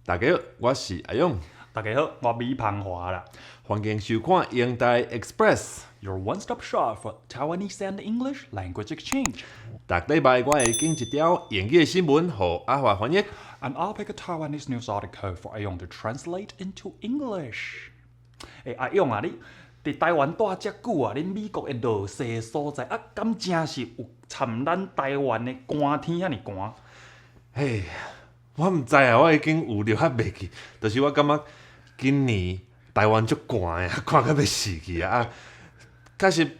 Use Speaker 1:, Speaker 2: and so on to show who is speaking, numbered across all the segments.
Speaker 1: 大家好，我是阿勇。
Speaker 2: 大家好，我米芳華啦。
Speaker 1: 歡迎收看英台 Express。
Speaker 2: Your one-stop shop for Taiwanese and English language exchange.
Speaker 1: 逐禮拜我會揀一條英語的新聞，予阿華翻譯。
Speaker 2: And I'll pick a Taiwanese news article for 阿勇 to translate into English. 欸，阿勇啊，你佇台灣蹛遮久啊，恁美國的落雪所在啊，敢真是有參咱台灣的寒天遐爾寒？
Speaker 1: 嘿，我毋知啊，我已經有著較袂記，就是我感覺今年台灣足寒的，寒甲欲死去啊！啊，確實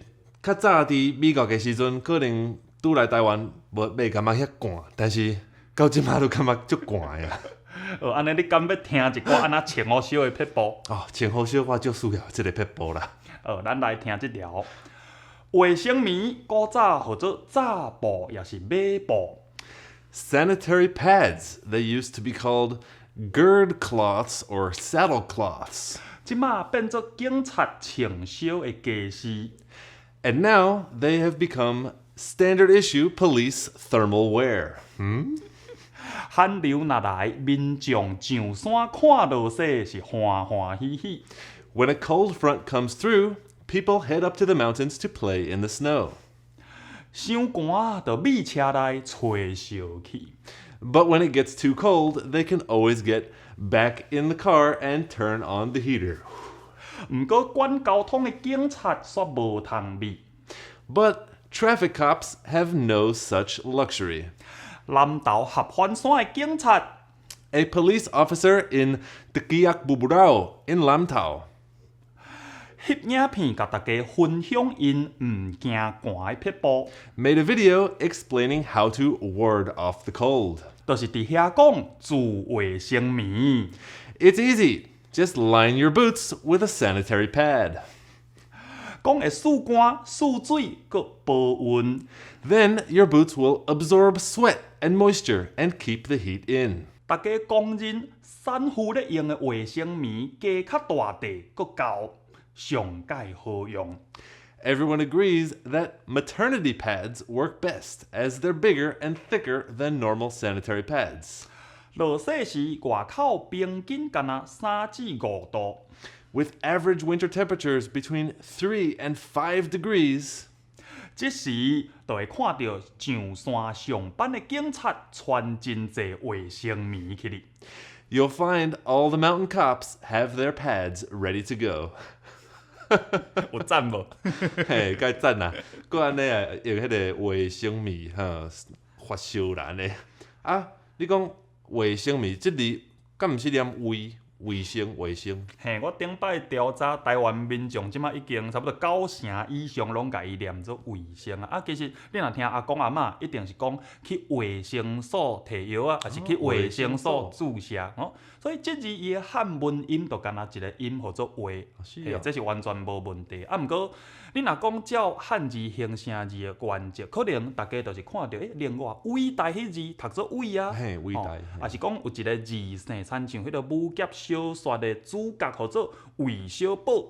Speaker 1: 較早佇美國的時陣，可能拄來台灣無袂感覺遐寒，但是到這馬都感覺足寒的啊！
Speaker 2: 哦，按呢你敢欲聽一寡按怎穿雨靴的撇步？
Speaker 1: 哦，穿雨靴我足需要這個撇步啦。
Speaker 2: 哦，咱來聽這條。衛生棉古早號做紮布，抑是馬布。
Speaker 1: Sanitary pads, they used to be called gird cloths or saddle cloths.
Speaker 2: 這馬變做警察穿靴的家私。
Speaker 1: And now they have become standard issue police thermal wear.
Speaker 2: 寒流若來，民眾上山看落雪是歡歡喜喜。
Speaker 1: When a cold front comes through, people head up to the mountains to play in the snow.
Speaker 2: 傷寒就覕車內吹燒去。
Speaker 1: But when it gets too cold, they can always get back in the car and turn on the heater.
Speaker 2: 毋過管交通的警察煞無通覕。
Speaker 1: But traffic cops have no such luxury.
Speaker 2: 南投合歡山的警察
Speaker 1: A police officer in Tekiak Buburao in Lamtao
Speaker 2: 翕影片共大家分享𪜶毋驚寒的撇步。
Speaker 1: made a video explaining how to ward off the cold.
Speaker 2: 就是佇遐講自衛生棉。
Speaker 1: It's easy. Just line your boots with a sanitary pad.
Speaker 2: 講會蓄汗、蓄水，閣保溫。
Speaker 1: Then your boots will absorb sweat and moisture and keep the heat in.
Speaker 2: 大家公認產婦咧用的衛生棉加較大塊，閣厚，上蓋好用。
Speaker 1: Everyone agrees that maternity pads work best, as they're bigger and thicker than normal sanitary pads.
Speaker 2: 落雪時外口平均干焦3至5度。
Speaker 1: With average winter temperatures between 3 and 5 degrees,
Speaker 2: 這時就會看著上山上班的警察穿真濟衛生棉去哩。
Speaker 1: you'll find all the mountain cops have their pads ready to go.
Speaker 2: 有讚無？
Speaker 1: 嘿，蓋讚啦！閣按呢啊，用彼個衛生棉哈發燒啦按呢。啊，你講衛生棉，這字敢毋是念衛衛生衛生？
Speaker 2: 嘿，我頂擺調查台灣民眾，這馬已經差不多九成以上攏共伊念做衛生啊。啊，其實你若聽阿公阿嬤，一定是講去衛生所提藥啊，抑是去衛生所注射哦。所以這字伊的漢文音就干焦一個音號做衛，
Speaker 1: 是哦。
Speaker 2: 這是完全無問題。啊，毋過你若講照漢字形聲字的原則，可能大家就是看著另外偉大彼字讀做偉啊，
Speaker 1: 嘿，偉大。
Speaker 2: 抑是講有一個字姓，親像彼個武俠小說的主角號做韋小寶。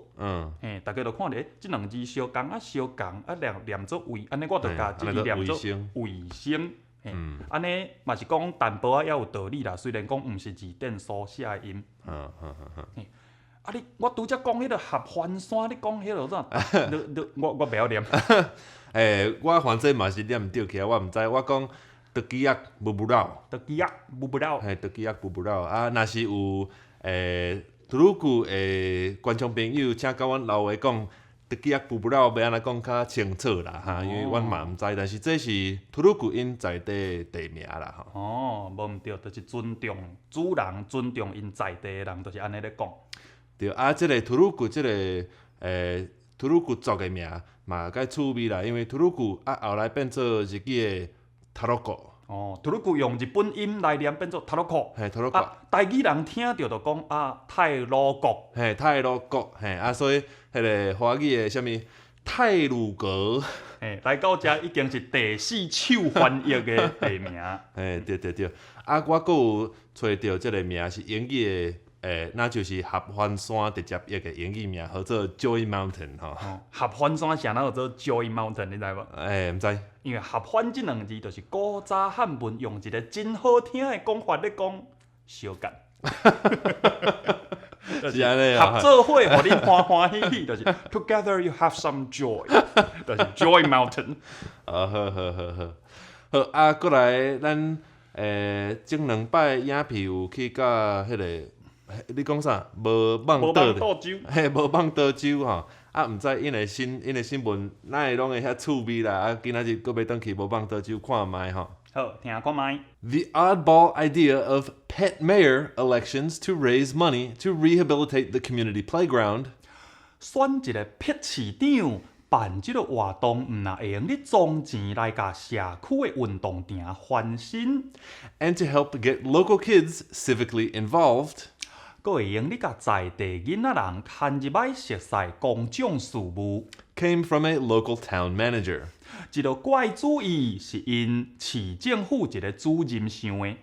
Speaker 2: 嘿，大家就看著，這兩字相仝啊，相仝啊，念念做衛，按呢我就共這字念做衛生。嘿，按呢嘛是講淡薄仔也有道理啦，雖然講毋是字典所寫的音。啊你，我拄才講彼個合歡山，你講彼個啥？你你我袂曉念。
Speaker 1: 欸，我反正嘛是念毋著去啊，我毋知。我講 Tekiak Buburao。
Speaker 2: Tekiak Buburao。
Speaker 1: 嘿，Tekiak Buburao 啊，若是有吐魯古的觀眾朋友，請共阮留話講，Tekiak Buburao 欲按怎講較清楚啦哈，因為阮嘛毋知，但是這是吐魯古𪜶在地的地名啦吼。
Speaker 2: 哦，無毋著，就是尊重主人，尊重𪜶在地的人，就是按呢咧講。
Speaker 1: 對啊，這個吐魯古這個吐魯古族的名嘛較趣味啦，因為吐魯古啊後來變做日語的タロコ。
Speaker 2: 哦，吐魯古用日本音來念變做タロコ。
Speaker 1: 嘿，タロコ。
Speaker 2: 啊，台語人聽著就講啊，太魯閣。
Speaker 1: 嘿，太魯閣，嘿，啊，所以彼個華語的啥物太魯閣。
Speaker 2: 嘿，來到遮已經是第四手翻譯的地名。
Speaker 1: 嘿，對對對，啊，我閣有揣著這个名是英語的，那就是合歡山直接譯的英語名，號做 Joy Mountain 吼。
Speaker 2: 哦，合歡山啥人號做 Joy Mountain，你知無？
Speaker 1: 欸，毋知。
Speaker 2: 因為合歡這兩字就是古早漢文用一個真好聽的講法咧講，相共。
Speaker 1: 是按呢啊。
Speaker 2: 合做伙，予恁歡歡喜喜，就是 Together you have some joy，就是 Joy Mountain。
Speaker 1: 啊，好好好好，好啊，過來咱前兩擺影片有去甲彼個，你講啥？無蠓
Speaker 2: 無
Speaker 1: 島
Speaker 2: 蠓島州，
Speaker 1: 嘿，無蠓島州吼，啊，毋知𪜶的新𪜶的新聞哪會攏會遐趣味啦？啊，今仔日閣欲轉去無蠓島州看覓吼。
Speaker 2: 好，聽看覓。
Speaker 1: The oddball idea of pet mayor elections to raise money to rehabilitate the community playground
Speaker 2: 選一個癖市長辦這個活動，毋若會用咧募錢來共社區的運動場翻新，
Speaker 1: and to help get local kids civically involved
Speaker 2: 閣會用咧共在地囡仔人牽入來熟似公眾事務。
Speaker 1: came from a local town manager.
Speaker 2: 這个怪主意是𪜶市政府一个主任想的。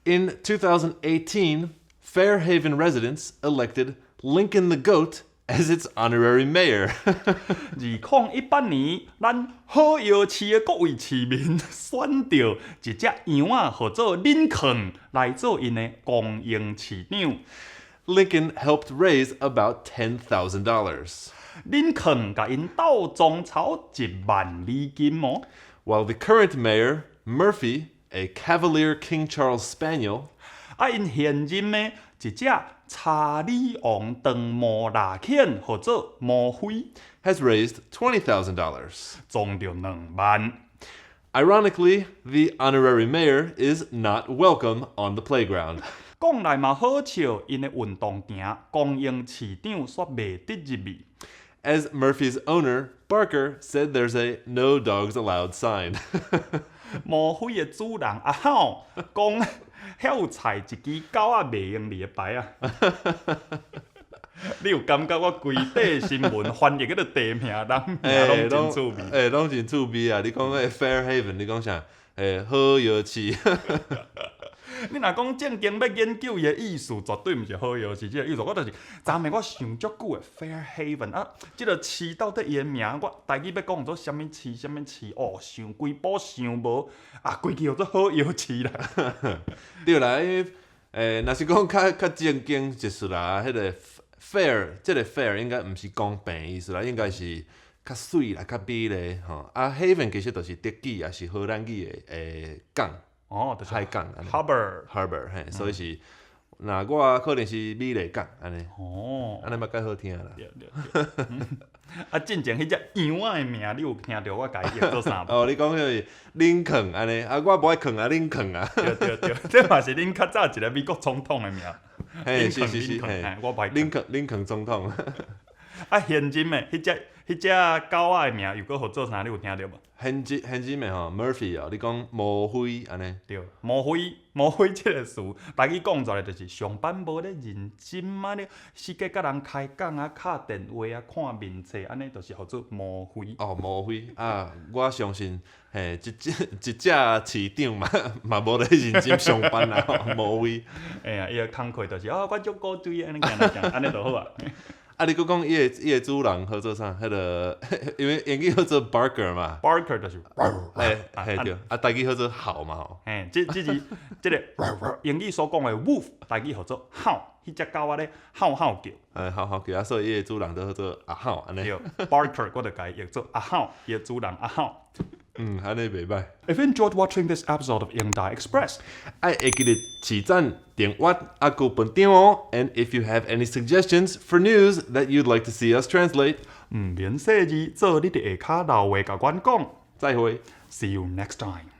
Speaker 1: In 2018, Fairhaven residents elected Lincoln the Goat as its honorary mayor.
Speaker 2: 2018年，咱好藥市的各位市民選著一隻羊仔，號做林肯來做𪜶的光榮市長。
Speaker 1: Lincoln helped raise about $10,000.
Speaker 2: 林肯共𪜶鬥眾籌1萬美金哦。
Speaker 1: While the current mayor, Murphy, a Cavalier King Charles Spaniel,
Speaker 2: 啊，𪜶現任的一隻查理王長毛獵犬，號做摩菲，
Speaker 1: has raised $20,000.
Speaker 2: 募著2萬。
Speaker 1: Ironically, the honorary mayor is not welcome on the playground.
Speaker 2: 講來嘛好笑，𪜶的運動場光榮市長煞袂得入去。
Speaker 1: As Murphy's owner, Barker, said there's a "no dogs allowed" sign.
Speaker 2: 摩菲的主人阿孝講，遐有插一支狗仔袂用入的牌仔。你有感覺我規塊新聞翻譯彼个地名、人名攏真趣味？
Speaker 1: 欸，攏真趣味啊！你講彼个 Fairhaven，你講啥？欸，好藥市。
Speaker 2: 你若講正經欲研究伊的意思，絕對毋是好藥市這个意思。我就是昨暝我想足久的 Fairhaven 啊，這个市到底伊的名，我台語欲講做啥物市，啥物市？哦，想規晡想無，啊，規氣號做好藥市啦。
Speaker 1: 對啦，因為若是講較較正經就是啦，彼个 fair，這个 fair 應該毋是公平的意思啦，應該是較媠啦、較美麗吼。啊，haven 其實就是德語，也是荷蘭語的港。
Speaker 2: 哦，就是
Speaker 1: 海港按呢。
Speaker 2: Harbor。
Speaker 1: harbor 嘿，所以是，若我可能是美麗港按呢。按呢嘛較好聽啦。
Speaker 2: 對對對。啊，進前彼隻羊仔的名，你有聽著我共伊譯做啥無？
Speaker 1: 哦，你講彼個林肯按呢，啊，我無愛睏啊，林肯啊。
Speaker 2: 對對對，這嘛是恁較早一个美國總統的名。
Speaker 1: 嘿，
Speaker 2: 林肯。
Speaker 1: 是是是，
Speaker 2: 林肯，
Speaker 1: 嘿，
Speaker 2: 我無愛
Speaker 1: 林肯林肯總統。
Speaker 2: 啊，現任的彼隻狗仔的名又閣號做啥？你有聽著無？
Speaker 1: 現任現任的吼，Murphy 哦，你講摩菲按呢？
Speaker 2: 對，摩菲摩菲這个詞，台語講出來就是上班無咧認真啊咧，四界佮人開講啊、敲電話啊、看面冊，按呢就是號做摩菲。
Speaker 1: 哦，摩菲啊，我相信嘿，一隻一隻市長嘛嘛無咧認真上班啦，摩菲。
Speaker 2: 哎呀，伊的工課就是啊，我足古錐按呢行來行，按呢就好啊。
Speaker 1: 啊，你閣講伊的主人號做啥？彼个因為英語號做 Barker 嘛。
Speaker 2: Barker 就是。
Speaker 1: 嘿，嘿對，啊，台語號做嚎嘛吼。
Speaker 2: 嘿，這這是這个英語所講的 wolf，台語號做吼，彼隻狗仔咧吼吼叫。
Speaker 1: 哎，吼吼叫啊，所以伊的主人就號做阿吼按呢。
Speaker 2: 對，Barker 我就共伊譯做阿吼，伊的主人阿吼。
Speaker 1: 嗯，按呢袂䆀。
Speaker 2: If you enjoyed watching this episode of 英台 Express，
Speaker 1: 愛會記得起讚、訂閱、啊，閣分享哦。And if you have any suggestions for news that you'd like to see us translate，
Speaker 2: 毋免細膩，做你佇下跤留話共阮講。
Speaker 1: 再會。
Speaker 2: See you next time.